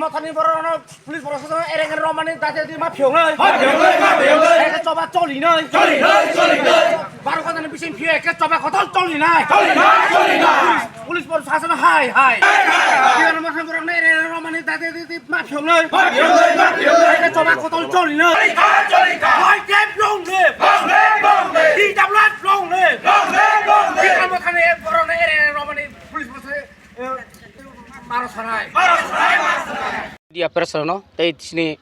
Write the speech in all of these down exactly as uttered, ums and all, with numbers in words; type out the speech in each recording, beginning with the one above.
Thani borok no police borok sa ereng ereng romani date di ma phiyong nai. Ma phiyong nai, ma phiyong nai. Eke choba choli nai. Choli nai, choli nai. Baro kota ni bising phiyo eke choba kotor choli nai. Choli nai, choli nai. Police, police borok sa sa hai hai. Hai, hai. Di ano ma thani borok no ereng ereng romani date di di ma phiyong nai. Ma phiyong nai, ma phiyong nai. Eke choba kotor choli nai. Choli nai, choli nai. Hai, ke long live. Long live, long live. Di jabla long live. Long live, long live. Di ano ma thani borok no ereng ereng romani police borok sa Media press rokno tei chini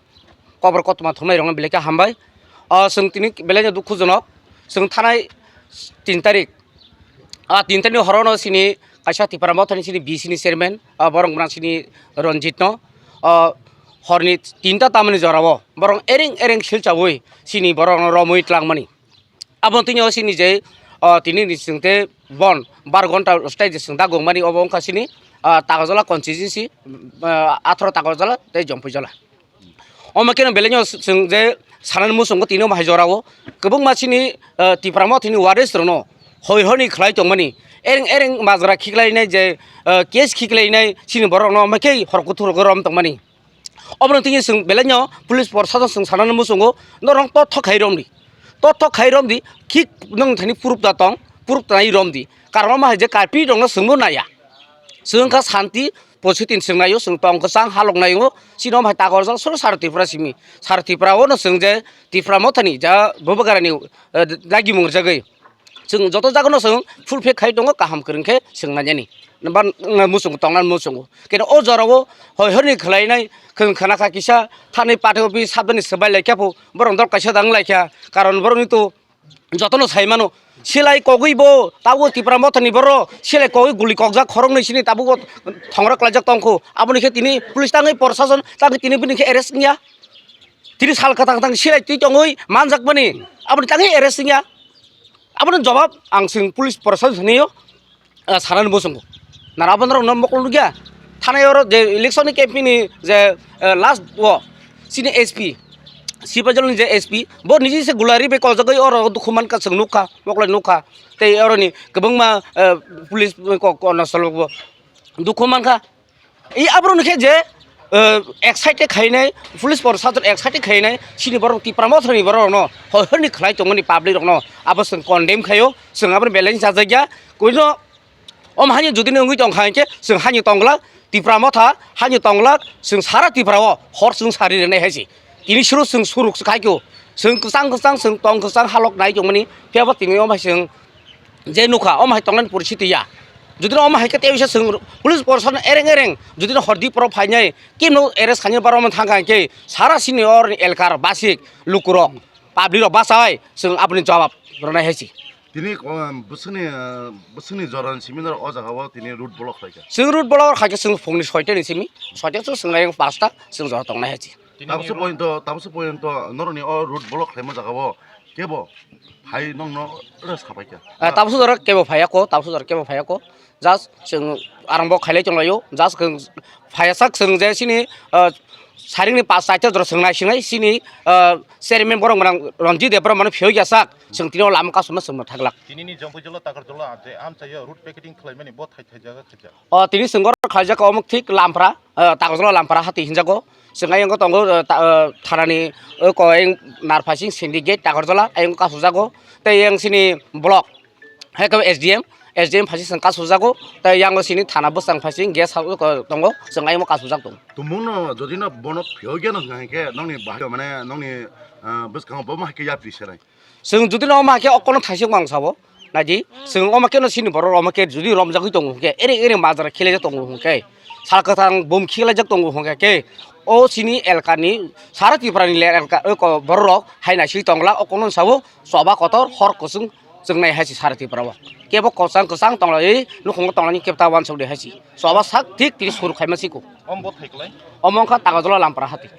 kobor kotorma thumnai rokno belai khe hambai. O chwng tini belai no dukhujonok, chwng thanai tin tarik, a tin tarik ni horo no chini kaisa Tipra Mothani chini B C ni chairman, a borok mwnang chini Ranjit no, o horni tinta tamani jora o borok ereng ereng silchaui chini borok no romui twlangmani. Abo tini o sini je, o, tini ni chwng te bon bar ghonta stai je chwng da gongmani obo wngkha sini, o, Takarjala constituency, o, atharo Takarjala tei Jompuijala. Omo khe belai no chwng je sanani muchungo tini omo hai jora o kwbangma sini, o, Tipra Mothani waris rokno hoi horni khlai tongmani, ereng ereng majra khiklainai je, o, case khiklainai sini borok no omo khe hor kuthur rom tongmani. Obono tini chwng belai no police proshashan chwng sanani muchungo, norok totho khai romdi, totho khai romdi, thik nwng thani proof da tong, proof tanai romdi, karon ma hai je karpi rokno chwngno naiya, chwng kha santi positin chwng naio, chwng tong kwchang halok naio, chini omo hai Takarjala soro sara Tripura simi, sara Tripura o no chwng je Tipra Mothani ja Bubagrani, eh, dagimung rwjagwi. Chwng joto jagano chwng full fake khai tongo, kaham kwrwng khe chwng nainani. Ba, mm, muchungo tongna muchungo. Keno o jorao hoi horni khlainai khwng khna kha kisa thani party office sabdani swbai lai kha pho, borok dol kaisa dang lai kha. Karon borokni to jotono sai mano. Silai kogwi bo tabuk Tipra Mothani borok silai kogwi guli kokjak khoroknwi sini tabuk bo thongrok klaijak tongkho. Aboni khe tini police tangwi proshashan tangwi tini bini khe arrest wngya. Tini sal kwthang kwthang silai twi tongwi manjakmani aboni tangwi arrest wngya. Aboni jobab ang chwng police proshashan hinwi, ah, sanani muchungo. Nara abo norok no mokol nukya. Thanai oro je election ni campaign ni je, eh, last o chini S P, Sipajol ni je S P, bo niji se gulari bai koljagwi oro dukhu mankha, chwng nukha, mokol nukha. Tei oro ni kwbangma, eh, police ko, ko, no solok bo dukhu mankha. I aborok ni khe je, eh, excited khainai, police proshashan excited khainai, chini borok Tipra Mothani borok no hoi horni khlai tongmani public rok no abo chwng condemn khaio, chwng aboni belai chajakya. Koino om hani jodi no wngwi tong kha hinkhe chwng hani tonglak Tipra Motha hani tonglak chwng sara Tipra o hor chwng sari rwnai hai se. Tini suru chwng suruk se khaikho, chwng kwchang kwchang chwng tong kwchang halok nai tongmani phiya bo tini om hai chwng je nukha, omo hai tongnani poristiti ya. Jodi no omo hai khe tei bisa chwng police proshashan ereng ereng, jodi no hordi poro phainai, kemno arrest khainai, baro omo thang kha hinkhe sara sini orni elkar basik lukurok, public rok bachai chwng aboni jawab rwnai hai se. Tini, um, bwswkni, uh, bwswkni jorani simi norok o jaga o tini road block khlai kha? Chwng road block khaikhe chwng phungni soita ni simi, soita chwng swnglaiyung pasta chwng jora tongnai hai se. Tabukso poyonto, tabukso poyonto norokni o road block khlaima jaga o kebo phai nongno rwsa paikha. Ah, tabukso jora kebo phaiya ko, tabukso jora kebo phaiya ko. Just chwng arang bo khailai tonglaio. Just chwng phaiya sak chwng je sini, ah, saringni pas chaita jora chwng naisingnai sini, ah, chairman borok mwnang Ranjit Debbarma no phiyok ya sak chwng tini o lama kasuma chwngno thaglak. Tini ni Jompuijala Takarjala je amchaio road picketing khlaimani bo thai thai jaga khaijak. O tini chwng gor khlaijak omo thik Lampra, eh, Takarjala Lampra hati hinjago. Chwng ayang tongo, eh, ta-, eh, thanani, eh, ko ayang Narphaising Syndicate Takarjala ayang kasujago. Tei yang sini block, hai ko S D M, S D M phaising chwng kasujago. Tei yang sini thana bwsang phaising guest house ko tongo, chwng ayang kasujak tongo. Tumungno jodi no bono phiyogya no hwnkha hinkhe nongni bahai mane nongni, eh, bwskango bo ma hai khe yapri serai. Chwng jodi no omo hai khe okono thaising mang sabo, naidi, chwng omo khe no sini borok rok omo khe jodi romjagwi tongo hwnkhe, ere ere majra khilaijak tongo hwnkhe, sal kwthang bum khilaijak tongo hwnkhe khe, o sini elkani, sara Tripura ni le elka, o ko borok rok hai naising tongla, okono sabo choba kotor hor kwchwng chwng nai hai se sara Tripura o. Kebo kwchang kwchang tonglai, nukhungo tonglai kebo ta uansuk de hai se. Choba sak thik tini suru khaima siko. Omo bo thai kwlai? Omo wngkha Takarjala Lampra hati.